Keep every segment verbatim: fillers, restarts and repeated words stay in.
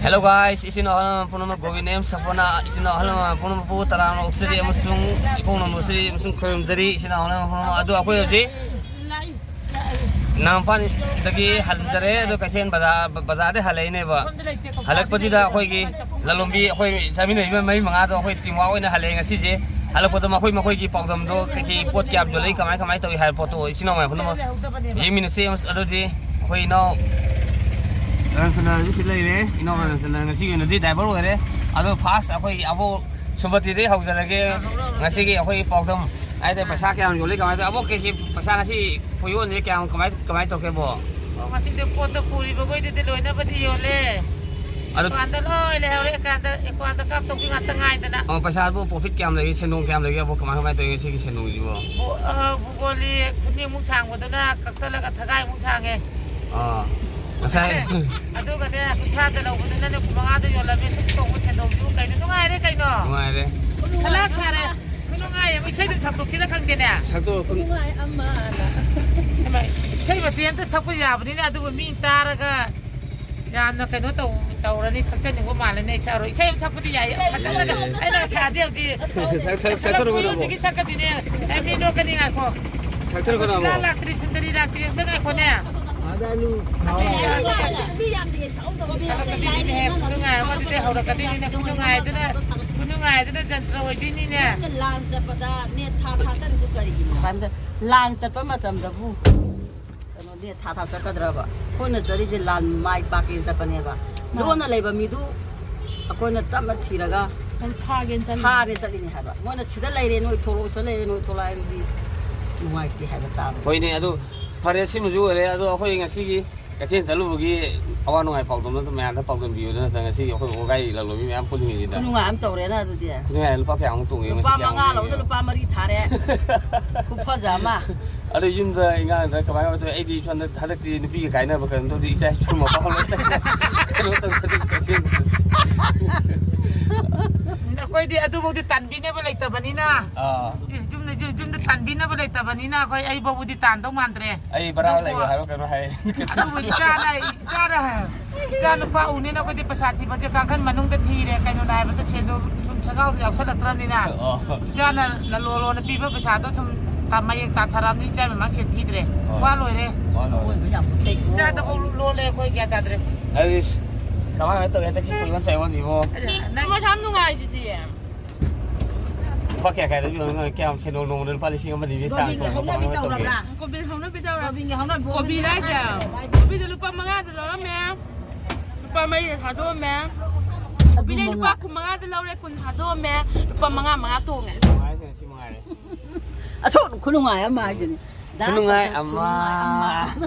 Hello guys, ꯏꯆꯤꯟ ꯏꯅꯥꯎ ꯑꯍꯜ ꯂꯃꯟ ꯄꯨꯝꯅꯃꯛ, ꯒꯣꯕꯤꯟ ꯑꯦꯝ ꯁꯄꯣꯔꯠꯅ ꯏꯆꯤꯟ ꯏꯅꯥꯎ ꯑꯍꯜ ꯂꯃꯟ ꯄꯨꯝꯅꯃꯛꯄꯨ ꯇꯔꯥꯝꯅ ꯑꯣꯛꯆꯔꯤ ꯑꯃꯁꯨꯡ ꯏꯀꯣꯛ ꯅꯣꯝꯕꯁꯤ ꯑꯃꯁꯨꯡ ꯈꯣꯏꯔꯨꯝꯖꯔꯤ ꯏꯆꯤꯟ ꯏꯅꯥꯎ ꯑꯍꯜ ꯂꯃꯟ ꯄꯨꯝꯅꯃꯛ꯫ ꯑꯗꯨ ꯑꯩꯈꯣꯏ ꯍꯧꯖꯤꯛ ꯅꯥꯝꯄꯥꯟꯗꯒꯤ ꯍꯟꯖꯔꯦ, ꯑꯗꯣ ꯀꯩꯊꯦꯜ ꯕꯖꯥꯔ, ꯕꯖꯥꯔꯗꯩ ꯍꯜꯂꯛꯏꯅꯦꯕ꯫ ꯍꯜꯂꯛꯄꯁꯤꯗ ꯑꯩꯈꯣꯏꯒꯤ ꯂꯂꯣꯟꯕꯤ, ꯑꯩꯈꯣꯏ ꯆꯥꯃꯤꯟꯅꯔꯤꯕ ꯃꯔꯤ ꯃꯉꯥꯗꯣ ꯑꯩꯈꯣꯏ ꯇꯤꯝ ꯋꯥꯛ ꯑꯣꯏꯅ ꯍꯜꯂꯛꯑꯦ ꯉꯁꯤꯁꯦ꯫ ꯍꯜꯂꯛꯄꯗ ꯃꯈꯣꯏ ꯃꯈꯣꯏꯒꯤ ꯄꯥꯎꯗꯝꯗꯣ, ꯀꯩꯀꯩ ꯄꯣꯠ ꯀꯌꯥꯝ ꯌꯣꯜꯂꯛꯏ, ꯀꯃꯥꯏ ꯀꯃꯥꯏ ꯇꯧꯏ ꯍꯥꯏꯕ ꯄꯣꯠꯇꯣ ꯏꯆꯤꯟ ꯏꯅꯥꯎ ꯃꯌꯥꯝ ꯄꯨꯝꯅꯃꯛ ꯌꯦꯡꯃꯤꯟꯅꯁꯤ꯫ ꯑꯗꯨꯗꯤ ꯑꯩꯈꯣꯏ ꯏꯅꯥꯎ ꯔꯟꯁꯅꯥꯁꯨ ꯁꯤ ꯂꯩꯔꯦ, ꯏꯅꯥꯎ ꯔꯟꯁꯅꯥ ꯉꯁꯤꯒꯤ ꯑꯣꯏꯅꯗꯤ ꯗ꯭ꯔꯥꯏꯚꯔ ꯑꯣꯏꯔꯦ꯫ ꯑꯗꯣ ꯐꯥꯔꯁ ꯑꯩꯈꯣꯏ ꯑꯕꯣꯛ ꯁꯨꯃꯇꯤꯗꯒꯤ ꯍꯧꯖꯔꯒꯦ꯫ ꯉꯁꯤꯒꯤ ꯑꯩꯈꯣꯏ ꯄꯥꯎꯗꯝ ꯍꯥꯏꯗꯤ ꯄꯩꯁꯥ ꯀꯌꯥꯝ ꯌꯣꯜꯂꯤ, ꯀꯃꯥꯏꯅ ꯇꯧꯋꯤ? ꯑꯕꯣꯛ, ꯀꯩꯀꯩ ꯄꯩꯁꯥ ꯉꯁꯤ ꯄꯣꯌꯣꯟꯁꯦ ꯀꯌꯥꯝ, ꯀꯃꯥꯏ, ꯀꯃꯥꯏꯅ ꯇꯧꯒꯦꯕꯣ? ꯑꯣ, ꯉꯁꯤꯗꯤ ꯄꯣꯠꯇꯣ ꯄꯨꯔꯤꯕꯈꯣꯏꯗꯨꯗꯤ ꯂꯣꯏꯅꯕꯗꯤ ꯌꯣꯜꯂꯦ꯫ ꯑꯗꯨ ꯑꯦꯀꯥꯎꯟꯗ ꯂꯣꯏ ꯂꯩꯍꯧꯔꯦ, ꯑꯦꯀꯥꯎꯟꯗ, ꯑꯦꯀꯥꯎꯟꯗ ꯀꯥꯞꯇꯧꯕꯤ ꯉꯥꯛꯇ ꯉꯥꯏꯗꯅ꯫ ꯑꯣ, ꯄꯩꯁꯥꯕꯨ ꯄ꯭ꯔꯣꯐꯤꯠ ꯀꯌꯥꯝ ꯂꯩꯒꯦ, ꯁꯦꯟꯗꯣꯡ ꯀꯌꯥꯝ ꯂꯩꯒꯦ, ꯑꯕꯣꯛ? ꯀꯃꯥꯏ, ꯀꯃꯥꯏꯅ ꯇꯧꯔꯤꯒꯦ ꯉꯁꯤꯒꯤ ꯁꯦꯟꯗꯣꯡꯁꯤꯕꯣ? ꯕꯣ-, ꯑ, ꯕꯣꯂꯤ ꯈꯨꯅꯤꯡꯃꯨꯛ ꯁꯥꯡꯕꯗꯨꯅ ꯀꯛꯇꯠꯂꯒ ꯊꯒꯥꯏꯃꯨꯛ ꯁꯥꯡꯉꯦ꯫ ꯑꯥ, ꯉꯁꯥꯏ꯫ ꯑꯗꯨꯒꯅꯦ, ꯀꯨꯟꯊ꯭ꯔꯥꯗ ꯂꯧꯕꯗꯨꯅꯅꯦ, ꯀꯨꯟꯃꯉꯥꯗ ꯌꯣꯜꯂꯝꯃꯦ꯫ ꯁꯨꯝ ꯇꯣꯡꯕ ꯁꯦꯟꯗꯣꯡꯗꯨꯕꯨ ꯀꯩꯅꯣ? ꯅꯨꯡꯉꯥꯏꯔꯦ ꯀꯩꯅꯣ꯫ ꯅꯨꯡꯉꯥꯏꯔꯦ꯫ ꯁꯂꯥꯛ ꯁꯥꯔꯦ꯫ ꯈꯨꯅꯨꯡꯉꯥꯏ ꯑꯃ꯫ ꯏꯁꯩ ꯑꯗꯨꯝ ꯁꯛꯇꯣꯛꯁꯤꯔ ꯈꯪꯗꯦꯅꯦ꯫ ꯁꯛꯇꯣꯛꯑꯣ, ꯈꯨꯅꯨꯡꯉꯥꯏ ꯑꯃꯅ꯫ ꯏꯃꯥ, ꯏꯁꯩ ꯃꯇꯦꯛ ꯑꯝꯇ ꯁꯛꯄ ꯌꯥꯕꯅꯤꯅꯦ, ꯑꯗꯨꯕꯨ ꯃꯤ ꯇꯥꯔꯒ ꯌꯥꯝꯅ ꯀꯩꯅꯣ ꯇꯧ-, ꯇꯧꯔꯅꯤ, ꯁꯛꯆꯅꯤꯡꯕ ꯃꯥꯜꯂꯅꯤ꯫ ꯁꯛꯑꯔꯣꯏ꯫ ꯏꯁꯩ ꯑꯃ ꯁꯛꯄꯗꯤ ꯌꯥꯏꯌꯦ꯫ ꯐꯖꯅ ꯁꯛ-, ꯑꯩꯅ ꯁꯥꯗꯦ ꯍꯧꯖꯤꯛ꯫ ꯁꯛ-, ꯁꯛ-, ꯁꯛꯊꯔꯣ ꯀꯩꯅꯣ? ꯍꯧꯖꯤꯛꯀꯤ ꯁꯛꯀꯗꯤꯅꯦ꯫ ꯑꯦ, ꯃꯤ ꯅꯣꯛꯀꯅꯤ, ꯉꯥꯏꯈꯣ꯫ ꯁꯛꯊꯔꯣ ꯀꯩꯅꯣ? ꯁꯤꯂꯥ ꯂꯥꯛꯇ꯭ꯔꯤ, ꯁꯨꯟꯗꯔꯤ ꯂꯥꯛꯇ꯭ꯔꯤ, ꯑꯝꯇ ꯉꯥꯏꯈꯣꯅꯦ꯫ ꯑꯗ ꯑꯂꯨ ꯑꯁꯤ ꯊꯥꯎ꯫ ꯌꯥꯔꯣꯏ꯫ ꯃꯤ ꯌꯥꯝꯗꯤꯌꯦ, ꯁꯛꯍꯧꯗꯕ꯫ ꯁꯛꯂꯛꯀꯗꯣꯏꯅꯤꯅꯦ, ꯈꯨꯅꯨꯡꯉꯥꯏ ꯑꯃꯗꯨꯗꯤ ꯍꯧꯔꯛꯀꯗꯣꯏꯅꯤꯅꯦ, ꯈꯨꯅꯨꯡꯉꯥꯏꯗꯨꯅ, ꯈꯨꯅꯨꯡꯉꯥꯏꯗꯨꯅ ꯖꯟꯇ꯭ꯔ ꯑꯣꯏꯗꯣꯏꯅꯤꯅꯦ꯫ ꯂꯥꯟ ꯆꯠꯄꯗ ꯅꯦꯠ ꯊꯥ ꯊꯥ ꯆꯠꯂꯤꯗꯨ ꯀꯔꯤꯒꯤꯅꯣ? ꯂꯥꯟ ꯆꯠꯄ ꯃꯇꯝꯗꯕꯨ ꯀꯩꯅꯣ, ꯅꯦꯠ ꯊꯥ ꯊꯥ ꯆꯠꯀꯗ꯭ꯔꯕ? ꯑꯩꯈꯣꯏꯅ ꯆꯠꯂꯤꯁꯦ ꯂꯥꯟ ꯃꯥꯏ ꯄꯥꯛꯀꯦꯅ ꯆꯠꯄꯅꯦꯕ꯫ ꯃꯥꯅꯤ꯫ ꯂꯣꯟꯅ ꯂꯩꯕ ꯃꯤꯗꯨ ꯑꯩꯈꯣꯏꯅ ꯇꯞꯅ ꯊꯤꯔꯒ ꯅꯪ ꯐꯥꯒꯦꯅ ꯆꯠꯂꯤꯅꯦ꯫ ꯐꯥꯔꯦ ꯆꯠꯂꯤꯅꯦ ꯍꯥꯏꯕ꯫ ꯃꯣꯏꯅ ꯁꯤꯗ ꯂꯩꯔꯦ ꯅꯣꯏ ꯊꯣꯛꯂꯛꯑꯣ, ꯁꯤꯗ ꯂꯩꯔꯦ ꯅꯣꯏ ꯊꯣꯛꯂꯛꯑꯣ ꯍꯥꯏꯕꯗꯤ ꯅꯨꯡꯉꯥꯏꯇꯦ ꯍꯥꯏꯕ ꯇꯥꯕ꯫ ꯍꯣꯏꯅꯦ, ꯑꯗꯨ ꯐꯔꯦ, ꯁꯤꯃꯁꯨ ꯑꯣꯏꯔꯦ꯫ ꯑꯗꯣ ꯑꯩꯈꯣꯏ ꯉꯁꯤꯒꯤ ꯀꯩꯊꯦꯜ ꯆꯠꯂꯨꯕꯒꯤ ꯑꯋꯥ ꯅꯨꯡꯉꯥꯏ ꯄꯥꯎꯗꯝꯗꯣ ꯑꯗꯨꯝ ꯃꯌꯥꯝꯗ ꯄꯥꯎꯗꯝꯕꯤꯌꯨꯗ, ꯅꯠꯇ꯭ꯔꯒ ꯉꯁꯤꯒꯤ ꯑꯩꯈꯣꯏ ꯋꯥꯒꯥꯏ ꯂꯂꯣꯟꯕꯤ ꯃꯌꯥꯝ ꯄꯨꯟꯕꯁꯤꯗ꯫ ꯈꯨꯅꯨꯡꯉꯥꯏ ꯑꯃ ꯇꯧꯔꯦꯅ ꯑꯗꯨꯗꯤ꯫ ꯈꯨꯅꯨꯡꯉꯥꯏ ꯂꯨꯄꯥ ꯀꯌꯥꯃꯨꯛ ꯇꯣꯡꯉꯦ ꯂꯨꯄꯥ ꯉꯁꯤ, ꯀꯌꯥꯃꯨꯛ ꯃꯉꯥ ꯂꯧꯕꯗ ꯌꯦꯡꯉꯦ? ꯂꯨꯄꯥ ꯃꯔꯤ ꯊꯥꯔꯦ꯫ ꯈꯨꯐꯖ ꯑꯃ꯫ ꯑꯗꯣ ꯌꯨꯝꯗ ꯏꯉꯥꯡꯗ ꯀꯃꯥꯏ ꯀꯃꯥꯏ ꯇꯧꯋꯤ? ꯑꯩꯗꯤ ꯁꯣꯝꯗ ꯍꯟꯗꯛꯇꯤ ꯅꯨꯄꯤꯒ ꯀꯥꯏꯅꯕ ꯀꯩꯅꯣ ꯇꯧꯗꯦ, ꯏꯆꯥ ꯏꯁꯨ ꯃꯄꯥ ꯑꯃ ꯆꯠꯈ꯭ꯔꯦ꯫ ꯀꯩꯅꯣ ꯇꯧꯗꯦ, ꯀꯩꯊꯦꯜ꯫ ꯑꯩꯈꯣꯏꯗꯤ ꯑꯗꯨꯐꯥꯎꯗꯤ ꯇꯥꯟꯕꯤꯅꯕ ꯂꯩꯇꯕꯅꯤꯅ꯫ ꯑꯥ꯫ ꯌꯨꯝꯗ ꯌꯨꯝꯗ ꯇꯥꯟꯕꯤꯅꯕ ꯂꯩꯇꯕꯅꯤꯅ ꯑꯩꯈꯣꯏ, ꯑꯩ ꯐꯥꯎꯕꯗꯤ ꯇꯥꯟꯗꯧ ꯃꯥꯟꯗ꯭ꯔꯦ꯫ ꯑꯩ ꯚꯔꯥ ꯑꯗꯨꯕꯨ ꯂꯩꯌꯣ ꯍꯥꯏꯕ ꯀꯩꯅꯣ ꯍꯥꯏ꯫ ꯑꯗꯨꯕꯨ ꯏꯆꯥꯅ, ꯏꯆꯥꯅ, ꯏꯆꯥ ꯅꯨꯄꯥ ꯎꯅꯤꯅ ꯑꯩꯈꯣꯏꯗꯤ ꯄꯩꯁꯥ ꯊꯤꯕꯁꯦ ꯀꯥꯡꯈꯟ ꯃꯅꯨꯡꯗ ꯊꯤꯔꯦ꯫ ꯀꯩꯅꯣꯅ ꯍꯥꯏꯕꯗ ꯁꯦꯟꯗꯣ ꯁꯨꯝ ꯁꯪꯒꯥꯎꯗ ꯌꯥꯎꯁꯜꯂꯛꯇ꯭ꯔꯕꯅꯤꯅ ꯑꯣ꯫ ꯏꯆꯥꯅ ꯂꯂꯣꯟ ꯂꯣꯟꯅ ꯄꯤꯕ ꯄꯩꯁꯥꯗꯣ ꯁꯨꯝ ꯇ-, ꯃꯌꯦꯛ ꯇꯥꯊꯔꯛꯑꯕꯅꯤ꯫ ꯏꯆꯥ ꯃꯃꯥ ꯁꯦꯟ ꯊꯤꯗ꯭ꯔꯦ꯫ ꯍꯣꯏ꯫ ꯋꯥ ꯂꯣꯏꯔꯦ꯫ ꯋꯥ ꯂꯣꯏꯔꯦ꯫ ꯑꯣꯏꯕ ꯌꯥꯝ ꯐꯩꯀꯣ꯫ ꯏꯆꯥꯗꯐꯥꯎ ꯂꯣꯜꯂꯦ ꯑꯩꯈꯣꯏ, ꯒ꯭ꯌꯥꯟ ꯇꯥꯗ꯭ꯔꯦ꯫ ꯑꯩꯁ, ꯀꯃꯥꯏꯅ ꯇꯧꯒꯦ ꯍꯟꯗꯛꯀꯤ ꯄꯣꯠꯌꯣꯟ ꯆꯥꯌꯣꯟꯁꯤꯕꯣ? ꯅꯪ ꯃꯁꯥ ꯅꯨꯡꯉꯥꯏꯁꯤꯗꯤ꯫ ꯂꯨꯄꯥ ꯀꯌꯥ ꯀꯌꯥꯗ ꯄꯤꯕꯅꯣ? ꯀꯌꯥꯝ ꯁꯦꯟꯗꯣꯡ, ꯅꯣꯡꯃꯗ ꯂꯨꯄꯥ ꯂꯤꯁꯤꯡ ꯑꯃ ꯑꯅꯤꯗꯤ ꯆꯥꯡ ꯀꯣꯕꯤꯒꯤ ꯀꯣꯕꯤ ꯍꯧꯅꯕꯤ ꯀꯃꯥꯏꯅ ꯇꯧꯒꯦ? ꯇꯧꯔꯕ꯭ꯔꯥ? ꯀꯣꯕꯤ ꯍꯧꯅꯕꯤ ꯇꯧꯔꯦ꯫ ꯀꯣꯕꯤꯒꯤ ꯍꯧꯅꯕꯤ꯫ ꯀꯣꯕꯤꯗ ꯍꯥꯏꯁꯦ? ꯀꯣꯕꯤꯗ ꯂꯨꯄꯥ ꯃꯉꯥꯗ ꯂꯧꯔꯝꯃꯦ꯫ ꯂꯨꯄꯥ ꯃꯔꯤꯗ ꯊꯥꯗꯣꯛꯑꯝꯃꯦ꯫ ꯀꯣꯕꯤꯗꯩ ꯂꯨꯄꯥ ꯀꯨꯟ ꯃꯉꯥꯗ ꯂꯧꯔꯦ, ꯀꯨꯟ ꯊꯥꯗꯣꯛꯑꯝꯃꯦ꯫ ꯂꯨꯄꯥ ꯃꯉꯥ ꯃꯉꯥ ꯇꯣꯡꯉꯦ꯫ ꯅꯨꯡꯉꯥꯏꯔꯦ, ꯁꯤ ꯃꯉꯥꯏꯔꯦ꯫ ꯑꯁꯣꯛ ꯈꯨꯅꯨꯡꯉꯥꯏ ꯑꯃ ꯍꯥꯏꯁꯤꯅꯤ꯫ ꯗꯥꯟꯁ ꯈꯨꯅꯨꯡꯉꯥꯏ ꯇꯧꯁꯦ, ꯑꯃ꯫ ꯈꯨꯅꯨꯡꯉꯥꯏ ꯑꯃ꯫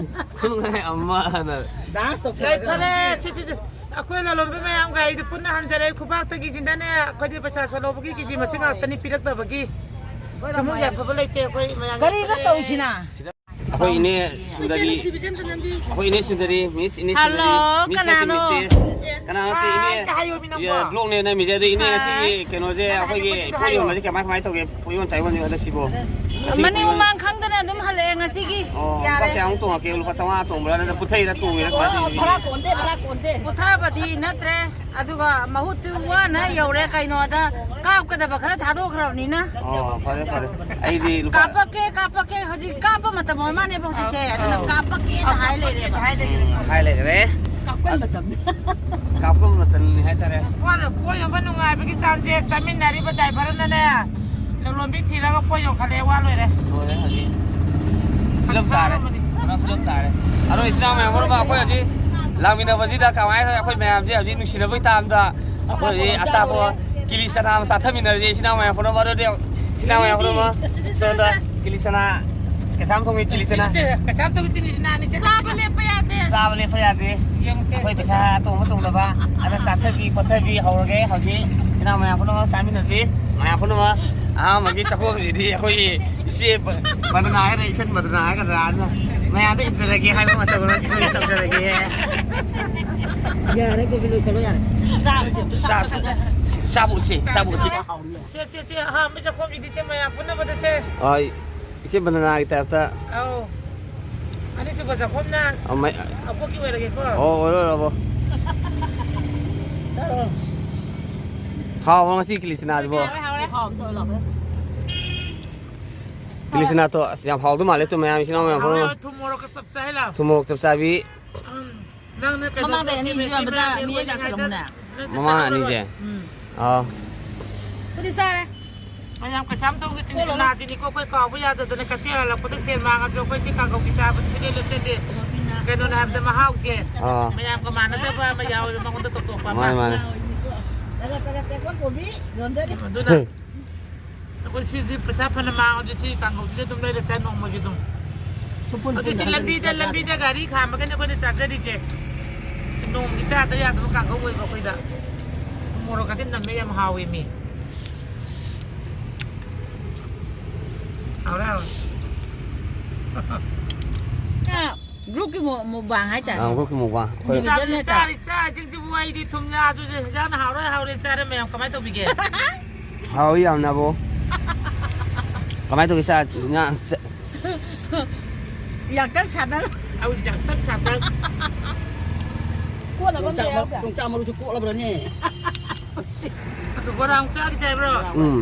ꯈꯨꯅꯨꯡꯉꯥꯏ ꯑꯃ ꯑꯅ꯫ ꯗꯥꯟꯁ ꯇꯧꯁꯦ꯫ ꯌꯥꯏ, ꯐꯔꯦ꯫ ꯁꯤ, ꯁꯤ, ꯁꯤ꯫ ꯑꯩꯈꯣꯏ ꯂꯂꯣꯟꯕ ꯃꯌꯥꯝꯒ ꯑꯩꯗꯤ ꯄꯨꯟꯅ ꯍꯟꯖꯔꯦ꯫ ꯈꯨꯕꯥꯛꯇꯒꯤꯁꯤꯗꯅꯦ ꯑꯩꯈꯣꯏꯗꯤ ꯄꯩꯁꯥ ꯁꯣꯜꯍꯧꯕꯒꯤ ꯀꯦꯖꯤ ꯃꯁꯤꯡ ꯉꯥꯛꯇꯅꯤ ꯄꯤꯔꯛꯇꯕꯒꯤ꯫ ꯁꯤꯃꯨꯛ ꯌꯥꯏꯐꯕ ꯂꯩꯇꯦ ꯑꯩꯈꯣꯏ ꯃꯌꯥꯝꯒꯤ꯫ ꯀꯔꯤꯅꯣ ꯇꯧꯔꯤꯁꯤꯅ? ꯑꯩꯈꯣꯏ ꯏꯅꯦ ꯁꯨꯟꯗꯔꯤ꯫ ꯏꯆꯦ ꯅꯨꯡꯁꯤꯕꯤꯁꯦ ꯑꯝꯇ ꯅꯝꯕꯤꯌꯨ꯫ ꯑꯩꯈꯣꯏ ꯏꯅꯦ ꯁꯨꯟꯗꯔꯤ, ꯃꯤꯁ ꯏꯅꯦ ꯁꯨꯟꯗꯔꯤ, ꯍꯜꯂꯣ, ꯃꯤꯁ ꯅꯠꯇꯦ, ꯀꯅꯥꯅꯣ? ꯃꯤꯁ ꯇꯦ꯫ ꯀꯅꯥꯅꯣ ꯅꯠꯇꯦ, ꯏꯅꯦ꯫ ꯑꯥ, ꯍꯥꯏꯌꯣ, ꯃꯤ ꯅꯝꯕ꯫ ꯕ꯭ꯂꯣꯛꯅꯦ ꯅꯝꯃꯤꯁꯦ꯫ ꯑꯗꯣ ꯏꯅꯦ, ꯑꯥ꯫ ꯉꯁꯤꯒꯤ ꯀꯩꯅꯣꯁꯦ, ꯑꯩꯈꯣꯏꯒꯤ ꯍꯥꯏꯕꯗꯤ ꯄꯣꯠ ꯍꯥꯏꯌꯣ꯫ ꯌꯣꯟꯕꯁꯦ ꯀꯃꯥꯏ, ꯀꯃꯥꯏ ꯇꯧꯒꯦ? ꯄꯣꯠ ꯌꯣꯟ ꯆꯥ ꯌꯣꯟꯕꯁꯦ ꯍꯟꯗꯛꯁꯤꯕꯣ? ꯉꯁꯤ ꯃꯅꯤꯡ ꯄꯣꯠ ꯌꯣꯟ-, ꯃꯃꯥꯡ ꯈꯪꯗꯅ ꯑꯗꯨꯝ ꯍꯜꯂꯛꯑꯦ ꯉꯁꯤꯒꯤ꯫ ꯑꯣ, ꯂꯨꯄꯥ ꯌꯥꯔꯦ꯫ ꯀꯌꯥꯃꯨꯛ ꯇꯣꯡꯉꯛꯀꯦ? ꯂꯨꯄꯥ ꯆꯥꯝꯃꯉꯥ ꯇꯣꯡꯕ꯭ꯔꯥ, ꯅꯠꯇ꯭ꯔꯒ ꯄꯨꯊꯩꯔ ꯇꯣꯡꯉꯤꯔ ꯀꯃꯥꯏꯅ ꯑꯣ, ꯇꯧꯔꯤꯅꯣ? ꯚꯔꯥ ꯀꯣꯟꯗꯦ, ꯚꯔꯥ ꯀꯣꯟꯗꯦ꯫ ꯄꯨꯊꯕꯗꯤ ꯅꯠꯇ꯭ꯔꯦ, ꯑꯗꯨꯒ ꯃꯍꯨꯠꯇꯨ ꯋꯥꯅ ꯌꯧꯔꯦ꯫ ꯀꯩꯅꯣꯗ ꯀꯥꯞꯀꯗꯕ ꯈꯔ ꯊꯥꯗꯣꯛꯈ꯭ꯔꯕꯅꯤꯅ꯫ ꯑꯣ, ꯐꯔꯦ, ꯐꯔꯦ꯫ ꯑꯩꯗꯤ ꯂꯨꯄꯥ ꯀꯥꯞꯄꯛꯀꯦ, ꯀꯥꯞꯄꯛꯀꯦ꯫ ꯍꯧꯖꯤꯛ ꯀꯥꯞꯄ ꯃꯇꯝ ꯑꯣꯏ ꯃꯥꯅꯦꯕ ꯍꯧꯖꯤꯛꯁꯦ, ꯑꯗꯨꯅ ꯑꯥ꯫ ꯀꯥꯞꯄꯛꯀꯦꯗ ꯍꯥꯏ ꯂꯩꯔꯦꯕ꯫ ꯎꯝ, ꯍꯥꯏ ꯂꯩꯈ꯭ꯔꯦ꯫ ꯀꯥꯞꯄ ꯃꯇꯝꯅꯤ꯫ ꯀꯥꯞꯄ ꯃꯇꯝꯅꯤ ꯍꯥꯏꯇꯥꯔꯦ꯫ ꯄꯣꯠ ꯌꯣꯟꯕ ꯅꯨꯡꯉꯥꯏꯕꯒꯤ ꯆꯥꯡꯁꯦ ꯆꯥꯃꯤꯟꯅꯔꯤꯕ ꯗ꯭ꯔꯥꯏꯚꯔꯅꯅꯦ, ꯂꯂꯣꯟꯕꯤ ꯊꯤꯔꯒ ꯄꯣꯠ ꯌꯣꯟꯈꯠꯂꯛꯑꯦ, ꯋꯥ ꯂꯣꯏꯔꯦ꯫ ꯂꯣꯏꯔꯦ ꯍꯧꯖꯤꯛ꯫ ꯐꯤꯂꯝ ꯁꯪꯁꯥꯔ ꯇꯥꯔꯦ꯫ ꯑꯃꯅꯤ꯫ ꯄꯨꯔꯥ ꯐꯤꯂꯝ ꯇꯥꯔꯦ꯫ ꯑꯗꯣ ꯏꯆꯤꯟ ꯏꯅꯥꯎ ꯃꯌꯥꯝ ꯄꯨꯝꯅꯃꯛ ꯑꯩꯈꯣꯏ ꯍꯧꯖꯤꯛ ꯂꯥꯛꯃꯤꯟꯅꯕꯁꯤꯗ ꯀꯃꯥꯏꯅ ꯑꯩꯈꯣꯏ ꯃꯌꯥꯝꯁꯦ ꯍꯧꯖꯤꯛ ꯅꯨꯡꯁꯤꯅꯕꯒꯤ ꯇꯥꯝꯗ ꯑꯩꯈꯣꯏ ꯍꯧꯖꯤꯛ ꯑꯆꯥꯄꯣꯠ ꯀꯤꯂꯤ ꯆꯅꯥ ꯑꯃ ꯆꯥꯊꯃꯤꯟꯅꯔꯁꯦ ꯏꯆꯤꯟ ꯏꯅꯥꯎ ꯃꯌꯥꯝ ꯄꯨꯝꯅꯃꯛ꯫ ꯑꯗꯨꯗꯤ ꯏꯆꯤꯟ ꯏꯅꯥꯎ ꯃꯌꯥꯝ ꯄꯨꯝꯅꯃꯛ ꯁꯣꯝꯗ ꯀꯤꯂꯤ ꯆꯅꯥ ꯀꯩꯁꯥꯝ ꯊꯣꯡꯒꯤ ꯀꯤꯂꯤ ꯆꯅꯥ꯫ ꯀꯩꯁꯥꯝ ꯊꯣꯡꯒꯤ ꯀꯤꯂꯤ ꯆꯅꯥꯅꯤ꯫ ꯆꯥꯕ ꯂꯦꯞꯄ ꯌꯥꯗꯦ꯫ ꯆꯥꯕ ꯂꯦꯞꯄ ꯌꯥꯗꯦ꯫ ꯌꯦꯡꯉꯨꯁꯦ꯫ ꯑꯩꯈꯣꯏ ꯄꯩꯁꯥ ꯇꯣꯡꯕ ꯇꯣꯡꯗꯕ ꯑꯗ ꯆꯥꯊꯕꯤ ꯈꯣꯠꯊꯕꯤ ꯍꯧꯔꯒꯦ ꯍꯧꯖꯤꯛ꯫ ꯏꯆꯤꯟ ꯏꯅꯥꯎ ꯃꯌꯥꯝ ꯄꯨꯝꯅꯃꯛ ꯆꯥꯃꯤꯟꯅꯁꯤ꯫ ꯃꯌꯥꯝ ꯄꯨꯝꯅꯃꯛ ꯑꯍꯥꯟꯕꯒꯤ ꯆꯥꯛꯈꯨꯝꯁꯤꯗꯤ ꯑꯩꯈꯣꯏꯒꯤ ꯏꯆꯦ ꯃꯗꯅꯥ ꯍꯥꯏꯒꯗ꯭ꯔꯥ, ꯏꯆꯟ ꯃꯗꯅꯥ ꯍꯥꯏꯒꯗ꯭ꯔꯥ, ꯑꯗꯨꯅ ꯃꯌꯥꯝꯗ ꯏꯟꯖꯔꯒꯦ ꯍꯥꯏꯕ ꯃꯇꯝꯗ ꯑꯩꯈꯣꯏ ꯇꯧꯖꯔꯒꯦ꯫ ꯌꯥꯔꯦ, ꯀꯣꯐꯤ ꯂꯣꯏꯁꯜꯂꯣ, ꯌꯥꯔꯦ꯫ ꯆꯥꯔꯁꯦ ꯑꯝꯇ꯫ ꯆꯥꯔꯁꯦ꯫ ꯆꯥꯕ ꯎꯠꯁꯦ, ꯆꯥꯕ ꯎꯠꯁꯦ꯫ ꯁꯦ, ꯁꯦ, ꯁꯦ, ꯑꯍꯥꯟꯕ ꯆꯥꯛꯈꯨꯝꯒꯤꯗꯤ ꯁꯦ ꯃꯌꯥꯝ ꯄꯨꯟꯅꯕꯗ ꯁꯦ꯫ ꯑꯥ, ꯏꯆꯦ ꯕꯟꯗꯅꯥꯒꯤ ꯇꯥꯏꯞꯇ꯫ ꯑꯧ꯫ ꯑꯅꯤꯁꯨꯕ ꯆꯥꯛꯈꯨꯝꯅ ꯑꯃ-, ꯑꯄꯣꯛꯀꯤ ꯑꯣꯏꯔꯒꯦꯀꯣ꯫ ꯑꯣ, ꯑꯣꯏꯔꯣ, ꯑꯣꯏꯔꯣ, ꯑꯕꯣ꯫ ꯍꯥꯎꯕ꯭ꯔꯣ ꯉꯁꯤ ꯀꯤꯂꯤꯆꯅꯥꯁꯤꯕꯣ? ꯍꯥꯎꯔꯦ, ꯍꯥꯎꯔꯦ꯫ ꯍꯥꯎꯕꯗꯣ ꯑꯣꯏꯔꯣ꯫ ꯀꯤꯂꯤꯆꯅꯥꯗꯣ ꯑꯁ ꯌꯥꯝ ꯍꯥꯎꯗꯧ ꯃꯥꯜꯂꯦ ꯇꯨ ꯃꯌꯥꯝ ꯏꯆꯤꯟ ꯏꯅꯥꯎ ꯃꯌꯥꯝ ꯍꯥꯎꯔꯦ, ꯄꯨꯝꯅꯃꯛ꯫ ꯍꯥꯎꯔꯦ, ꯊꯨꯝ ꯃꯣꯔꯣꯛꯀ ꯆꯞ ꯆꯥꯏ ꯂꯥꯎ꯫ ꯊꯨꯝ ꯃꯣꯔꯣꯛ ꯆꯞ ꯆꯥꯕꯤ꯫ ꯎꯝ꯫ ꯅꯪꯅ ꯀꯩꯅꯣ ꯃꯃꯥꯡꯗ ꯑꯅꯤ ꯀꯦꯃꯦꯔꯥ ꯌꯣꯟꯕꯗ ꯀꯦꯃꯦꯔꯥ ꯃꯤ ꯑꯅꯤ ꯂꯥꯛꯇ꯭ꯔꯕꯅꯦ? ꯅꯪꯁꯨ ꯃꯃꯥꯡ ꯆꯠꯂꯔꯣꯏ꯫ ꯑꯅꯤꯁꯦ? ꯎꯝ꯫ ꯑꯥ꯫ ꯈꯨꯗꯤ ꯆꯥꯔꯦ꯫ ꯃꯌꯥꯝ ꯀꯩꯁꯥꯝꯊꯣꯡꯒꯤ ꯆꯤꯡꯁꯤꯅꯥꯗꯤꯅꯤꯀꯣ, ꯑꯩꯈꯣꯏ ꯀꯥꯎꯕ ꯌꯥꯗꯗꯅ ꯀꯩꯊꯦꯜ ꯍꯜꯂꯛꯄꯗ ꯁꯦꯟ ꯃꯥꯡꯉꯁꯨ ꯑꯩꯈꯣꯏ ꯁꯤ ꯀꯥꯡꯒꯧꯒꯤ ꯆꯥꯕꯗꯤ ꯁꯨꯡꯂꯦꯞ ꯂꯦꯞꯆꯗꯦ꯫ ꯀꯩꯅꯣꯅꯦ ꯍꯥꯏꯕꯗ ꯃꯍꯥꯎꯁꯦ ꯑꯥ꯫ ꯃꯌꯥꯝꯒ ꯃꯥꯟꯅꯗꯕ ꯑꯃ ꯌꯥꯎꯋꯦ, ꯃꯉꯣꯟꯗ ꯇꯣꯞ ꯇꯣꯞꯄ ꯑꯃ꯫ ꯃꯥꯅꯦ, ꯃꯥꯅꯦ꯫ ꯇꯒꯠ ꯇꯒꯠ ꯇꯦꯛꯄ ꯀꯣꯕꯤ ꯌꯣꯟꯖꯔꯤ꯫ ꯑꯗꯨꯅ ꯑꯩꯈꯣꯏ ꯁꯤꯁꯤ ꯄꯩꯁꯥ ꯐꯅ ꯃꯥꯡꯉꯁꯨ ꯁꯤ ꯀꯥꯡꯒꯧꯁꯤꯗ ꯑꯗꯨꯝ ꯂꯩꯔ ꯆꯥꯏ ꯅꯣꯡꯃꯒꯤ ꯑꯗꯨꯝ꯫ ꯁꯨꯄꯨꯟ ꯍꯧꯖꯤꯛꯁꯤ ꯄꯨꯟꯅ ꯂꯝꯕꯤꯗ, ꯍꯟꯗꯣꯛꯄ ꯂꯝꯕꯤꯗ ꯆꯥꯗꯦ꯫ ꯒꯥꯔꯤ ꯈꯥꯝꯃꯒꯅꯦ ꯑꯩꯈꯣꯏꯅ ꯆꯥꯖꯔꯤꯁꯦ꯫ ꯅꯣꯡꯃꯒꯤ ꯆꯥꯗ ꯌꯥꯗꯕ ꯀꯥꯡꯒꯧ ꯑꯣꯏꯕ ꯑꯩꯈꯣꯏꯗ꯫ ꯃꯣꯔꯣꯛ ꯑꯇꯦꯛ ꯅꯝꯃꯦ ꯌꯥꯝ ꯍꯥꯎꯋꯦ ꯃꯤ꯫ ꯍꯥꯎꯔꯦ, ꯍꯥꯎꯔꯦ꯫ ꯑ, group ꯀꯤ ꯃꯨ-, mukbang ꯍꯥꯏꯇꯥꯔꯦ꯫ ꯑ, group ꯀꯤ mukbang꯫ ꯑꯩꯈꯣꯏ individual ꯆꯥꯔꯤ, ꯅꯠꯇꯦ꯫ ꯆꯥꯔꯤ, ꯆꯥꯔꯤ, ꯆꯤꯡꯁꯤꯕꯨ ꯑꯩꯗꯤ ꯊꯨꯝ ꯌꯥꯛꯑꯁꯨ ꯍꯦꯟꯖꯥꯡꯅ ꯍꯥꯎꯔꯣꯏ, ꯍꯥꯎꯔꯦ ꯆꯥꯔꯦ ꯃꯌꯥꯝ꯫ ꯀꯃꯥꯏꯅ ꯇꯧꯕꯤꯒꯦ? ꯍꯥꯎꯏ ꯌꯥꯝꯅꯕꯨ꯫ ꯀꯃꯥꯏꯅ ꯇꯧꯒꯦ? ꯆꯥ-, ꯉꯥ-, ꯆꯥ-, ꯌꯥꯡꯀꯪ ꯁꯥꯗꯪ꯫ ꯑꯧ, ꯌꯥꯡꯀꯪ ꯁꯥꯗꯪ꯫ ꯀꯣꯠꯅꯕ ꯑꯝꯇ ꯌꯣꯡꯆꯥꯛ ꯃꯔꯨ-, ꯌꯥꯎꯗꯦ꯫ ꯌꯣꯡꯆꯥꯛ ꯃꯔꯨꯁꯨ ꯀꯣꯠꯂꯕ꯭ꯔꯅꯦ? ꯑꯗꯨ ꯕꯣꯔꯥ ꯑꯃꯨꯛ ꯆꯥꯈꯤꯁꯦ ꯍꯥꯏꯕ꯭ꯔꯣ? ꯎꯝ,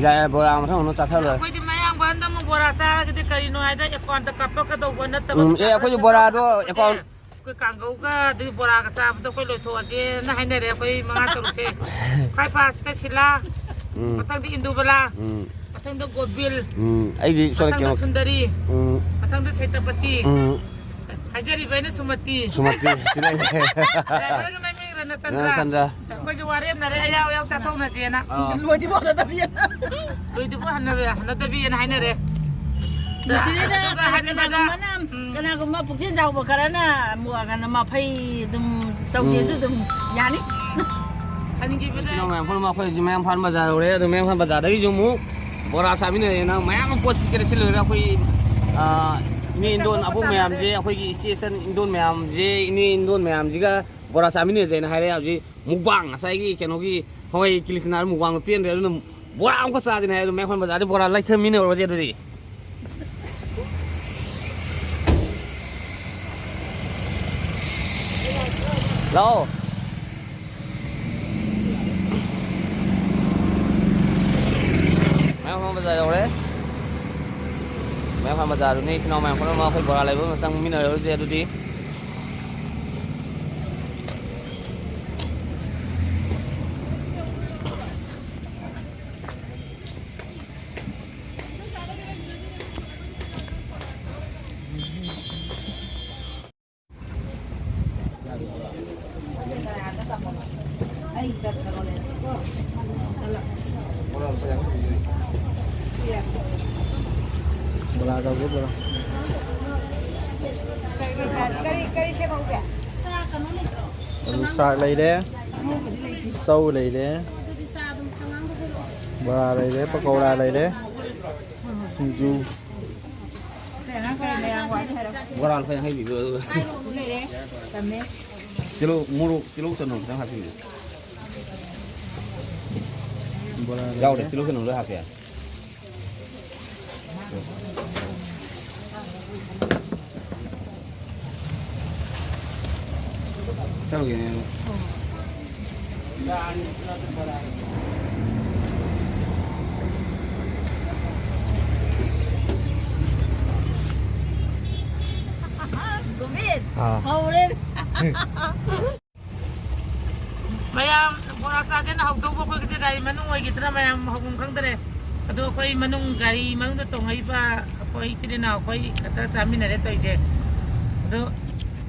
ꯌꯥꯏ, ꯕꯣꯔꯥ ꯃꯊꯪ ꯑꯃꯨꯛ ꯆꯥꯊꯔ ꯂꯣꯏꯔꯦ꯫ ꯑꯩꯈꯣꯏꯗꯤ ꯃꯌꯥꯡ ꯏꯝꯐꯥꯜꯗ ꯑꯃꯨꯛ ꯕꯣꯔꯥ ꯆꯥꯔꯒꯗꯤ ꯀꯔꯤꯅꯣ ꯍꯥꯏꯗ account ꯇ ꯀꯥꯞꯄꯛꯀꯗꯧꯕ ꯅꯠꯇꯕ ꯎꯝ, ꯑꯦ, ꯑꯩꯈꯣꯏꯁꯨ ꯕꯣꯔꯥꯗꯣ account ꯑꯩꯈꯣꯏ ꯀꯥꯡꯒꯧꯒ ꯑꯗꯒꯤ ꯕꯣꯔꯥꯒ ꯆꯥꯕꯗꯣ ꯑꯩꯈꯣꯏ ꯂꯣꯏꯊꯣꯛꯑꯁꯦꯅ ꯍꯥꯏꯅꯔꯦ, ꯑꯩꯈꯣꯏ ꯃꯉꯥ ꯇꯔꯨꯛꯁꯦ꯫ ꯈ꯭ꯋꯥꯏ first ꯇ ꯁꯤꯂꯥ, ꯎꯝ꯫ ꯃꯊꯪꯗ ꯏꯟꯗꯨꯕꯂꯥ, ꯎꯝ꯫ ꯃꯊꯪꯗ ꯒꯣꯕꯤꯜ, ꯎꯝ꯫ ꯑꯩꯗꯤ ꯁꯣꯝꯗ ꯃꯊꯪꯗ ꯀꯩꯅꯣ, ꯁꯨꯟꯗꯔꯤ, ꯎꯝ꯫ ꯃꯊꯪꯗ ꯁꯦꯇꯄꯇꯤ꯫ ꯎꯝ꯫ ꯍꯥꯏꯖꯔꯤꯕ ꯑꯩꯅ ꯁꯨꯃꯇꯤ꯫ ꯁꯨꯃꯇꯤ, ꯁꯤꯂꯥꯏ꯫ Driver ꯒꯤ ꯃꯃꯤꯡ ꯔꯅꯆꯟꯗ꯭ꯔ꯫ ꯔꯅꯆꯟꯗ꯭ꯔ꯫ ꯑꯩꯈꯣꯏꯁꯨ ꯋꯥꯔꯦꯝꯅꯔꯦ, ꯑꯌꯥꯎ ꯑꯌꯥꯎ ꯆꯥꯊꯣꯛꯅꯁꯦꯅ꯫ ꯑꯥ꯫ ꯂꯣꯏꯗ꯭ꯔꯤꯕꯧ ꯍꯟꯅꯗꯕꯤꯅ꯫ ꯂꯣꯏꯗ꯭ꯔꯤꯕꯧ ꯍꯟꯅ-, ꯍꯟꯅꯗꯕꯤꯅ ꯍꯥꯏꯅꯔꯦ꯫ ꯃꯁꯤꯗꯩꯗ ꯑꯗꯨꯒ ꯍꯟꯕꯗ, ꯀꯅꯥꯒꯨꯝꯕꯅ, ꯎꯝ꯫ ꯀꯅꯥꯒꯨꯝꯕ ꯄꯨꯛꯆꯦꯜ ꯆꯥꯎꯕ ꯈꯔꯅ ꯑꯃꯨꯛ ꯀꯩꯅꯣ ꯃꯐꯩ ꯑꯗꯨꯝ ꯇꯧꯒꯦꯁꯨ ꯎꯝ꯫ ꯑꯗꯨꯝ ꯌꯥꯅꯤ꯫ ꯍꯟꯈꯤꯕꯗ ꯏꯆꯤꯟ ꯏꯅꯥꯎ ꯃꯌꯥꯝ ꯄꯨꯝꯅꯃꯛ ꯑꯩꯈꯣꯏ ꯍꯧꯖꯤꯛ ꯃꯌꯥꯡ ꯏꯝꯐꯥꯜ ꯕꯖꯥꯔ ꯌꯧꯔꯦ꯫ ꯑꯗꯨ ꯃꯌꯥꯡ ꯏꯝꯐꯥꯜ ꯕꯖꯥꯔꯗꯒꯤꯁꯨ ꯑꯃꯨꯛ ꯕꯣꯔꯥ ꯆꯥꯃꯤꯟꯅꯔꯦꯅ ꯃꯌꯥꯝ ꯑꯃ ꯄꯣꯠ ꯁꯤꯠꯀꯦꯅ ꯁꯤꯠꯂꯨꯔꯦ꯫ ꯑꯩꯈꯣꯏ, ꯑꯥ, ꯏꯅꯦ ꯏꯟꯗꯣꯟ ꯑꯕꯣꯛ ꯃꯌꯥꯝꯁꯦ, ꯑꯩꯈꯣꯏꯒꯤ ꯏꯆꯦ ꯏꯆꯟ ꯏꯟꯗꯣꯟ ꯃꯌꯥꯝꯁꯦ, ꯏꯅꯦ ꯏꯟꯗꯣꯟ ꯃꯌꯥꯝꯁꯤꯒ ꯕꯣꯔꯥ ꯆꯥꯃꯤꯟꯅꯁꯦꯅ ꯍꯥꯏꯔꯦ꯫ ꯍꯧꯖꯤꯛ mukbang ꯉꯁꯥꯏꯒꯤ ꯀꯩꯅꯣꯒꯤ ꯍꯣꯏ, ꯀꯤꯂꯤꯆꯅꯥ ꯑꯃꯨꯛ ꯋꯥꯡꯅ ꯄꯦꯟꯗ꯭ꯔꯦ, ꯑꯗꯨꯅ ꯕꯣꯔꯥ ꯑꯃꯨꯛꯀ ꯆꯥꯁꯤꯅꯦ ꯍꯥꯏ꯫ ꯑꯗꯨ ꯃꯌꯥꯡꯐꯥꯟ ꯕꯖꯥꯔꯗ ꯕꯣꯔꯥ ꯂꯩꯊꯃꯤꯟꯅꯔꯨꯔꯁꯦ ꯑꯗꯨꯗꯤ꯫ ꯂꯥꯛꯑꯣ꯫ ꯃꯌꯥꯡꯐꯥꯟ ꯕꯖꯥꯔ ꯌꯧꯔꯦ꯫ ꯃꯌꯥꯡꯐꯥꯟ ꯕꯖꯥꯔꯗꯨꯅꯤ ꯏꯆꯤꯟ ꯏꯅꯥꯎ ꯃꯌꯥꯝ ꯄꯨꯝꯅꯃꯛ ꯑꯩꯈꯣꯏ ꯕꯣꯔꯥ ꯂꯩꯕ ꯑꯃ ꯆꯪꯃꯤꯟꯅꯔꯨꯔꯁꯦ ꯑꯗꯨꯗꯤ꯫ ꯕꯣꯔꯥ ꯇꯧꯒꯦ, ꯕꯣꯔꯥ꯫ ꯀꯔꯤ, ꯀꯔꯤ ꯁꯦꯝꯍꯧꯒꯦ? ꯑꯂꯨ ꯁꯥꯛ ꯂꯩꯔꯦ, ꯆꯧ ꯂꯩꯔꯦ, ꯕꯣꯔꯥ ꯂꯩꯔꯦ, ꯄꯀꯧꯔꯥ ꯂꯩꯔꯦ, ꯁꯤꯡꯖꯨ꯫ ꯕꯣꯔꯥ ꯂꯨꯄꯥ ꯌꯥꯡꯈꯩ ꯄꯤꯕꯤꯌꯨ, ꯑꯗꯨꯒ꯫ ꯂꯩꯔꯦ, ꯇꯝꯃꯦ꯫ ꯇꯤꯜꯍꯧ, ꯃꯣꯔꯣꯛ, ꯇꯤꯜꯍꯧ ꯆꯅꯝ ꯈꯤꯇꯪ ꯍꯥꯞꯄꯤꯌꯨ꯫ ꯌꯥꯎꯔꯦ, ꯇꯤꯜꯍꯧ ꯆꯅꯝ ꯂꯣꯏ ꯍꯥꯞꯄꯦ꯫ ꯆꯠꯂꯨꯒꯦꯅꯦ꯫ ꯒꯣꯕꯤꯟ, ꯑꯥ꯫ ꯍꯧꯔꯦ꯫ ꯃꯌꯥꯝ ꯕꯣꯔꯥ ꯆꯥꯗꯦꯅ ꯍꯧꯗꯧꯕ ꯑꯩꯈꯣꯏꯒꯤꯗꯤ ꯒꯥꯔꯤ ꯃꯅꯨꯡ ꯑꯣꯏꯈꯤꯗꯅ ꯃꯌꯥꯝ ꯍꯧꯐꯝ ꯈꯪꯗꯔꯦ꯫ ꯑꯗꯣ ꯑꯩꯈꯣꯏ ꯃꯅꯨꯡ ꯒꯥꯔꯤ ꯃꯅꯨꯡꯗ ꯇꯣꯡꯉꯛꯏꯕ ꯑꯩꯈꯣꯏ ꯏꯆꯤꯜ ꯏꯅꯥꯎ ꯑꯩꯈꯣꯏ ꯈꯛꯇ ꯆꯥꯃꯤꯟꯅꯔꯦ ꯇꯧꯔꯤꯁꯦ꯫ ꯑꯗꯣ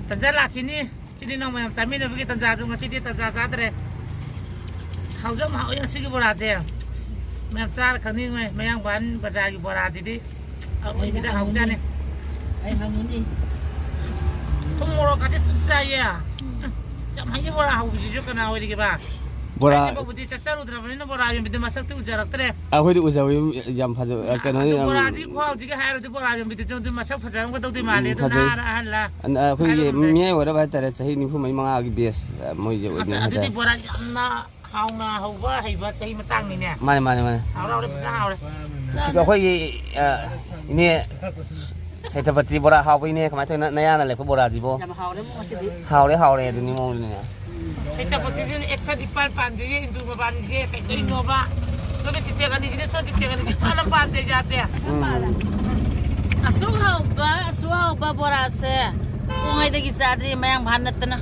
ꯇꯟꯖꯥ ꯂꯥꯛꯈꯤꯅꯤ꯫ ꯏꯆꯤꯜ ꯏꯅꯥꯎ ꯃꯌꯥꯝ ꯆꯥꯃꯤꯟꯅꯕꯒꯤ ꯇꯟꯖꯥꯗꯣ ꯉꯁꯤꯗꯤ ꯇꯟꯖꯥ ꯆꯥꯗ꯭ꯔꯦ꯫ ꯍꯥꯎꯁꯨ ꯌꯥꯝ ꯍꯥꯎꯋꯤ ꯉꯁꯤꯒꯤ ꯕꯣꯔꯥꯁꯦ꯫ ꯃꯌꯥꯝ ꯆꯥꯔ ꯈꯪꯅꯤꯡꯉꯣꯏ, ꯃꯌꯥꯡꯕꯥꯟ ꯕꯖꯥꯔꯒꯤ ꯕꯣꯔꯥꯁꯤꯗꯤ ꯑꯔꯣꯏꯕꯤꯗ ꯍꯥꯎꯖꯥꯠꯅꯤ꯫ ꯑꯩ ꯍꯪꯉꯤꯅꯤ꯫ ꯊꯨꯝ ꯃꯣꯔꯣꯛꯀꯗꯤ ꯆꯞ ꯆꯥꯏꯌꯦ꯫ ꯌꯥꯝ ꯍꯩꯌꯦ ꯕꯣꯔꯥ ꯍꯧꯕꯁꯤꯁꯨ ꯀꯅꯥ ꯑꯣꯏꯔꯤꯒꯦꯕ? ꯕꯣꯔꯥ ꯑꯩꯗꯤ ꯐꯥꯎꯕꯗꯤ ꯆꯠꯆꯔꯨꯗ꯭ꯔꯕꯅꯤꯅ ꯕꯣꯔꯥ ꯌꯣꯟꯕꯤꯗꯤ ꯃꯁꯛꯇꯤ ꯎꯖꯔꯛꯇ꯭ꯔꯦ꯫ ꯑꯩꯈꯣꯏꯗꯤ ꯎꯖꯕ ꯌꯥꯝ ꯐꯖ-, ꯀꯩꯅꯣꯅꯤ, ꯑꯗꯨ ꯌꯥꯝ ꯕꯣꯔꯥꯁꯤꯒꯤ ꯈꯨꯍꯥꯎꯁꯤꯒꯤ ꯍꯥꯏꯔꯨꯔꯗꯤ ꯕꯣꯔꯥ ꯌꯣꯟꯕꯤꯗꯨꯁꯨ ꯑꯗꯨꯝ ꯃꯁꯛ ꯐꯖꯔꯝꯒꯗꯧꯗꯤ ꯃꯥꯜꯂꯦ꯫ ꯎꯝ, ꯑꯗꯨ ꯐꯖꯩ꯫ ꯅꯍꯥꯔ ꯑꯍꯜꯂ ꯑ-, ꯑꯩꯈꯣꯏꯒꯤ ꯍꯥꯏꯔꯨꯔꯗꯤ꯫ ꯃꯤꯑꯣꯏ ꯑꯣꯏꯔꯕ ꯍꯥꯏꯇꯥꯔꯦ, ꯆꯍꯤ ꯅꯤꯐꯨ ꯃꯔꯤ ꯃꯉꯥꯒꯤ batch, ꯑ, ꯃꯣꯏꯁꯦ ꯑꯁ, ꯑꯣꯏꯗꯣꯏꯅꯦ ꯑꯗꯨꯗꯤ ꯍꯥꯏꯇꯥꯔꯦ꯫ ꯕꯣꯔꯥ ꯌꯥꯝꯅ ꯍꯥꯎꯅ ꯍꯧꯕ ꯍꯩꯕ ꯆꯍꯤ ꯃꯇꯥꯡꯅꯤꯅꯦ꯫ ꯃꯥꯅꯦ, ꯃꯥꯅꯦ, ꯃꯥꯅꯦ꯫ ꯍꯥꯎꯔꯦ, ꯍꯥꯎꯔꯦ, ꯐꯖꯅ ꯍꯥꯎꯔꯦ꯫ ꯑꯗꯨꯒ ꯑꯩꯈꯣꯏꯒꯤ, ꯑ, ꯏꯅꯦ ꯁꯩꯇꯥꯄꯇꯤ ꯕꯣꯔꯥ ꯍꯥꯎꯕ ꯏꯅꯦ, ꯀꯃꯥꯏꯅ ꯇꯧꯔꯤꯅꯣ? ꯅꯌꯥꯅ ꯂꯩꯔꯛꯄ ꯕꯣꯔꯥꯁꯤꯕꯣ? ꯌꯥꯝ ꯍꯥꯎꯔꯦ ꯃꯣ ꯉꯁꯤꯗꯤ꯫ ꯍꯥꯎꯔꯦ, ꯍꯥꯎꯔꯦ, ꯑꯗꯨꯅꯤ ꯃꯑꯣꯡꯗꯨꯅꯤꯅꯦ꯫ ꯁꯩꯇꯥꯄꯇꯤꯁꯤꯅ action ꯏꯄꯥꯟ ꯄꯥꯟꯗꯦꯌꯦ, ꯏꯟꯗꯨ ꯃꯕꯥꯅꯤꯁꯦ ꯀꯩꯗꯧꯅꯣꯕ? ꯁꯣꯝꯗ ꯆꯤꯊꯦꯛ ꯑꯅꯤꯁꯤꯅ, ꯁꯣꯝꯗ ꯆꯤꯊꯦꯛ ꯑꯅꯤꯁꯤ ꯏꯄꯥꯟ ꯑꯃ ꯄꯥꯟꯗꯦ ꯌꯥꯗꯦ꯫ ꯎꯝ꯫ ꯑꯁꯨꯛ ꯍꯥꯎꯕ, ꯑꯁꯨꯛ ꯍꯥꯎꯕ ꯕꯣꯔꯥꯁꯦ ꯄꯣꯉꯩꯗꯒꯤ ꯆꯥꯗ꯭ꯔꯤ, ꯃꯌꯥꯡ ꯏꯝꯐꯥꯜ ꯅꯠꯇꯅ꯫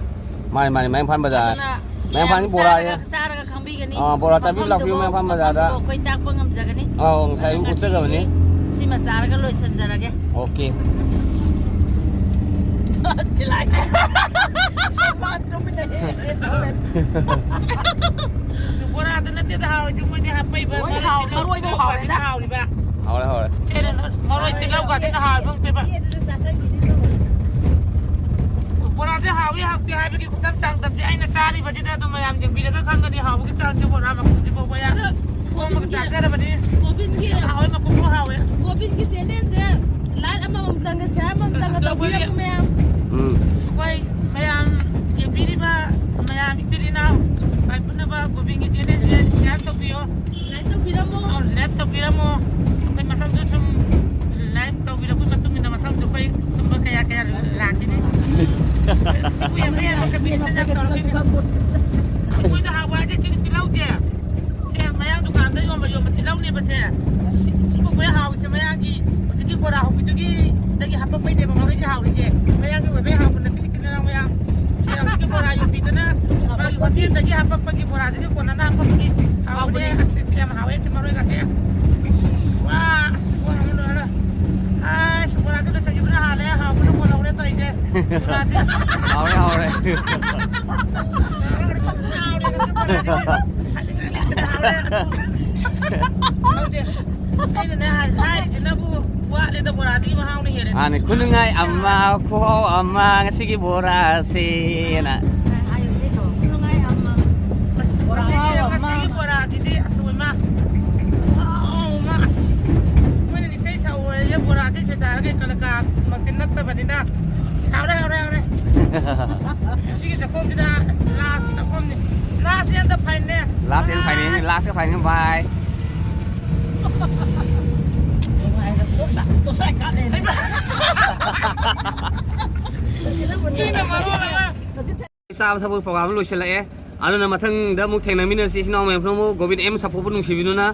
ꯃꯥꯅꯤ, ꯃꯥꯅꯤ, ꯃꯌꯥꯡ ꯏꯝꯐꯥꯜ ꯕꯖꯥꯔꯗ꯫ ꯑꯗꯨꯅ ꯃꯌꯥꯡ ꯏꯝꯐꯥꯜꯒꯤ ꯃꯌꯥꯝ ꯕꯣꯔꯥꯁꯦ꯫ ꯆꯥꯔꯒ, ꯆꯥꯔꯒ ꯈꯪꯕꯤꯒꯅꯤ꯫ ꯑꯥ, ꯕꯣꯔꯥ ꯆꯥꯕꯤꯌꯨ, ꯂꯥꯛꯄꯤꯌꯨ, ꯃꯐꯝꯗꯨꯕꯨ, ꯃꯌꯥꯡ ꯏꯝꯐꯥꯜ ꯕꯖꯥꯔꯗ꯫ ꯃꯐꯝꯗꯨꯕꯨ ꯑꯩꯈꯣꯏ ꯇꯥꯛꯄ ꯉꯝꯖꯒꯅꯤ꯫ ꯑꯥ, ꯉꯁꯥꯏ ꯑꯗꯨꯅ ꯎꯠꯆꯒꯕꯅꯤ꯫ ꯉꯁꯤꯒꯤꯗꯤ ꯁꯤꯃ ꯆꯥꯔꯒ ꯂꯣꯏꯁꯤꯟꯖꯔꯒꯦ꯫ OK꯫ ꯁꯨ ꯕꯣꯔꯥꯗ ꯅꯠꯇꯦꯗ ꯍꯥꯎꯔꯤꯗꯤ ꯃꯣꯏꯗꯤ ꯍꯥꯞꯄꯛꯏꯕ ꯍꯣꯏ, ꯃꯔꯣꯏ ꯍꯥꯎ-, ꯇꯤꯜꯍꯧ ꯃꯔꯣꯏꯗꯣ ꯂꯧꯕ ꯍꯥꯎꯔꯦꯗ꯫ ꯍꯥꯎꯔꯤꯕ꯫ ꯍꯥꯎꯔꯦ, ꯍꯥꯎꯔꯦ꯫ ꯁꯦ, ꯃꯔꯣꯏ ꯇꯤꯜꯍꯧꯒꯁꯤꯅ ꯍꯥꯎꯔꯤꯕ ꯍꯥꯎꯇꯦꯕ꯫ ꯕꯣꯔꯥꯁꯦ ꯍꯥꯎꯏ ꯍꯥꯎꯇꯦ ꯍꯥꯏꯕꯒꯤ ꯈꯨꯗꯝ ꯆꯥꯡꯗꯝꯁꯦ ꯑꯩꯅ ꯆꯥꯔꯤꯕꯁꯤꯗ ꯑꯗꯨꯝ ꯃꯌꯥꯝ ꯌꯦꯡꯕꯤꯔꯒ ꯈꯪꯒꯅꯤ ꯍꯥꯎꯕꯒꯤ ꯆꯥꯡꯁꯦ꯫ ꯕꯣꯔꯥ ꯃꯀꯨꯝꯁꯤꯐꯥꯎꯕ ꯌꯥ-, ꯑꯗꯣ ꯊꯣꯡꯉꯒ ꯒꯣꯕꯤꯟꯒꯤ, ꯆꯥꯖꯔꯕꯅꯤ꯫ ꯒꯣꯕꯤꯟꯒꯤ, ꯍꯥꯎꯋꯦ, ꯃꯀꯨꯝꯁꯨ ꯍꯥꯎꯋꯦ꯫ ꯒꯣꯕꯤꯟꯒꯤ ꯆꯦꯅꯦꯜꯁꯦ like ꯑꯃꯃꯝꯇꯪꯒ share ꯑꯃꯃꯝꯇꯪꯒ ꯑꯗꯣ ꯑꯩꯈꯣꯏꯒꯤ ꯇꯧꯕꯤꯔꯝꯃꯨ ꯃꯌꯥꯝ꯫ ꯎꯝ꯫ ꯑꯩꯈꯣꯏ ꯃꯌꯥꯝ ꯌꯦꯡꯕꯤꯔꯤꯕ ꯃꯌꯥꯝ ꯏꯆꯤꯜ ꯏꯅꯥꯎ ꯄꯨꯝꯅꯃꯛ ꯒꯣꯕꯤꯟꯒꯤ ꯆꯦꯅꯦꯜꯁꯦ share ꯇꯧꯕꯤꯌꯣ꯫ Like ꯇꯧꯕꯤꯔꯝꯃꯣ꯫ ꯑꯧ, like ꯇꯧꯕꯤꯔꯝꯃꯣ꯫ ꯑꯩꯈꯣꯏ ꯃꯊꯪꯁꯨ ꯁꯨꯝ like ꯇꯧꯕꯤꯔꯛꯄꯒꯤ ꯃꯇꯨꯡ ꯏꯟꯅ ꯃꯊꯪꯁꯨ ꯑꯩꯈꯣꯏ ꯁꯨꯝꯕ ꯀꯌꯥ ꯀꯌꯥ ꯂꯥꯛꯈꯤꯅꯤ꯫ ꯁꯤꯕꯨ ꯌꯦꯡꯕ ꯌꯥꯕ ꯀꯝꯄꯤꯇꯤꯁꯟ ꯌꯥꯝ ꯇꯧꯔꯛꯈꯤꯅꯤ꯫ ꯑꯩꯈꯣꯏꯗ ꯍꯥꯎꯕ ꯍꯥꯏꯁꯦ ꯁꯤꯒꯤ ꯇꯤꯜꯍꯧꯁꯦ꯫ ꯁꯦ, ꯃꯌꯥꯡ ꯗꯨꯀꯥꯟꯗ ꯌꯣꯟꯕ, ꯌꯣꯟꯕ ꯇꯤꯜꯍꯧꯅꯦꯕ ꯁꯦ꯫ ꯁꯤ, ꯁꯤꯕꯨ ꯑꯩꯈꯣꯏ ꯍꯥꯎꯔꯤꯁꯦ ꯃꯌꯥꯡꯒꯤ ꯍꯧꯖꯤꯛꯀꯤ ꯕꯣꯔꯥ ꯍꯧꯕꯤꯗꯨꯒꯤꯗꯒꯤ ꯍꯥꯄꯛꯄꯩꯅꯦꯕ ꯃꯔꯣꯏꯁꯦ ꯍꯥꯎꯔꯤꯁꯦ꯫ ꯃꯌꯥꯡꯒꯤ ꯑꯣꯏꯕꯩ ꯍꯥꯎꯕ ꯅꯠꯇꯦ꯫ ꯃꯌꯥꯝ ꯁꯦ, ꯍꯧꯖꯤꯛꯀꯤ ꯕꯣꯔꯥ ꯌꯣꯟꯕꯤꯗꯨꯅ ꯃꯥꯒꯤ ꯍꯣꯇꯦꯜꯗꯒꯤ ꯍꯥꯄꯛꯄꯒꯤ ꯕꯣꯔꯥꯁꯤꯒ ꯀꯣꯟꯅꯅ ꯍꯥꯄꯛꯄꯒꯤ ꯍꯥꯎꯕꯅꯦ꯫ ꯍꯥꯎꯕꯅꯦ꯫ ꯑꯁ, ꯁꯤ ꯌꯥꯝ ꯍꯥꯎꯋꯦ, ꯁꯤ ꯃꯔꯣꯏꯒꯁꯦ꯫ ꯋꯥ, ꯋꯥ, ꯂꯣꯏꯔꯦ꯫ ꯑꯁ, ꯕꯣꯔꯥꯁꯦ ꯂꯣꯏꯁꯟꯈꯤꯕꯅ ꯍꯥꯜꯂꯦ, ꯍꯥꯎꯕꯅ ꯀꯣꯜꯍꯧꯔꯦ ꯇꯧꯔꯤꯁꯦ꯫ ꯕꯣꯔꯥꯁꯦ꯫ ꯍꯥꯎꯔꯦ, ꯍꯥꯎꯔꯦ꯫ ꯍꯥꯎꯔꯦ, ꯉꯁꯤ ꯕꯣꯔꯥꯁꯤꯗꯤ꯫ ꯍꯥꯎꯔꯦ, ꯑꯗꯨ ꯈꯪꯗꯦ꯫ ꯑꯩꯅꯅꯦ ꯍꯥꯏꯔꯤꯁꯤꯅꯕꯨ ꯋꯥꯠꯂꯦꯗ, ꯕꯣꯔꯥꯗꯒꯤ ꯃꯍꯥꯎꯅ ꯍꯦꯜꯂꯦ꯫ ꯃꯥꯅꯦ, ꯈꯨꯅꯨꯡꯉꯥꯏ ꯑꯃ, ꯈꯨꯍꯥꯎ ꯑꯃ, ꯉꯁꯤꯒꯤ ꯕꯣꯔꯥꯁꯦꯅ꯫ ꯈꯨꯅꯨꯡꯉꯥꯏ ꯑꯃ꯫ ꯉꯁꯤꯒꯤ, ꯉꯁꯤꯒꯤ ꯕꯣꯔꯥꯁꯤꯗꯤ ꯑꯁ, ꯏꯃꯥ, ꯈꯨꯍꯥꯎ ꯑꯃ꯫ ꯑꯁ, ꯃꯣꯏꯅ ꯏꯁꯩ ꯁꯛꯎ ꯍꯥꯏꯔꯦ, ꯕꯣꯔꯥꯁꯦ ꯁꯦꯇꯥꯔꯒ ꯀꯂꯀꯥꯃꯛꯇꯤ ꯅꯠꯇꯦ꯫ ꯅꯠꯇꯕꯅꯤꯅ꯫ ꯍꯥꯎꯔꯦ, ꯍꯥꯎꯔꯦ, ꯍꯥꯎꯔꯦ꯫ ꯁꯤꯒꯤ ꯆꯥꯛꯈꯣꯝꯁꯤꯗ ꯂꯥꯁ ꯆꯥꯛꯈꯣꯝꯅꯤ꯫ Last and final. Last and ꯐꯥꯏꯅꯦꯜꯅꯤ, ꯂꯥꯁ ꯑꯦꯟ ꯐꯥꯏꯅꯦꯜ, ꯕꯥꯏ꯫ ꯁꯤꯅ ꯃꯔꯣꯜ ꯑꯃ꯫ ꯆꯥꯕ ꯊꯛꯄꯒꯤ ꯄ꯭ꯔꯣꯒ꯭ꯔꯥꯝ ꯂꯣꯏꯁꯤꯜꯂꯛꯑꯦ꯫ ꯑꯗꯨꯅ ꯃꯊꯪꯗ ꯑꯃꯨꯛ ꯊꯦꯡꯅꯃꯤꯟꯅꯔꯁꯤ꯫ ꯏꯆꯤꯟ ꯏꯅꯥꯎ ꯃꯌꯥꯝ ꯄꯨꯝꯅꯃꯛ ꯒꯣꯕꯤꯟ ꯑꯦꯝ ꯁꯥꯐꯣꯕꯨ ꯅꯨꯡꯁꯤꯕꯤꯗꯨꯅ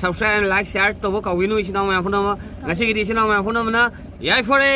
subscribe and like, share ꯇꯧꯕ ꯀꯥꯎꯕꯤꯅꯨ꯫ ꯏꯆꯤꯟ ꯏꯅꯥꯎ ꯃꯌꯥꯝ ꯄꯨꯝꯅꯃꯛ, ꯉꯁꯤꯒꯤꯗꯤ ꯏꯆꯤꯟ ꯏꯅꯥꯎ ꯃꯌꯥꯝ ꯄꯨꯝꯅꯃꯛꯅ ꯌꯥꯏꯐꯔꯦ꯫